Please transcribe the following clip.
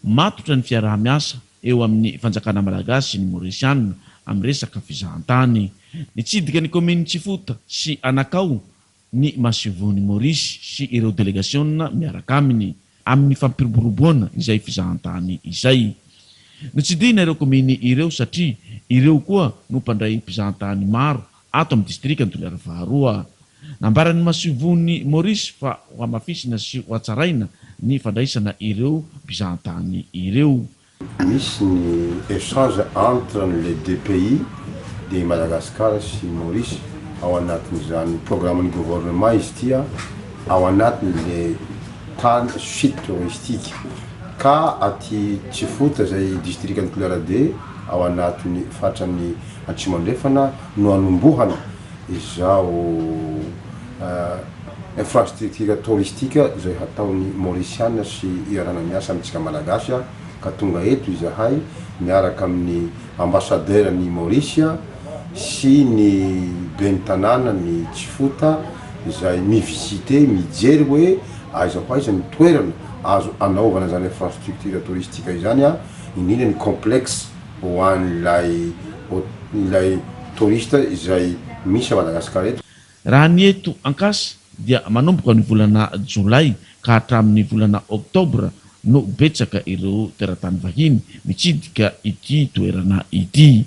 Matotra ny fiaraha-miasa eo amin'ny fanjakana malagasy sy ny Maorisiana amin'ny resaka fizahantany. Nitsidika ny kaominin'i Tsifota sy Anakao ny masoivohon'i Maorisy sy ireo delegasiona miaraka aminy, amin'ny fampiroboroboana izay fizahantany izay. Notsidihina ireo kaominy ireo satria ireo koa no mpandray mpizahantany maro ato amin'ny distrikan'i Toliara faharoa. Nambaran'ny masoivohon'i Maorisy fa hohamafisina sy hohatsaraina ny fandraisana ireo mpizahantany ireo. Misy ny échange entre ny les deux pays dia i Madagascar sy Maurice ao anatin'izany programme-n'ny gouvernement izy ity ao anatin'le tany site touristique ka aty Tsifota izay distrikan'i Toliara ii ao anatin'ny faritran'i Atsimo Andrefana no anombohana izao infrastructure touristique izay hataon'ny Maurisiana sy iarahana miasa amintsika Malagasy. ka tonga eto izahay miaraka amin'ny ambassadeur ny Maurice sy ny ben'ny tanàna ny Tsifota izay mi-visiter mijery hoe aiza ho aiza ny toerana azo anaovana izany infrastructure touristique izany indrindra ny complexe ho an'ilay ilay touriste izay misy à Madagascar eto. Raha ny eto Ankasa dia manomboka ny volana jolay ka hatramin'ny volana oktobra no betsaka ireo teratany vahiny mitsidika ity toerana ity.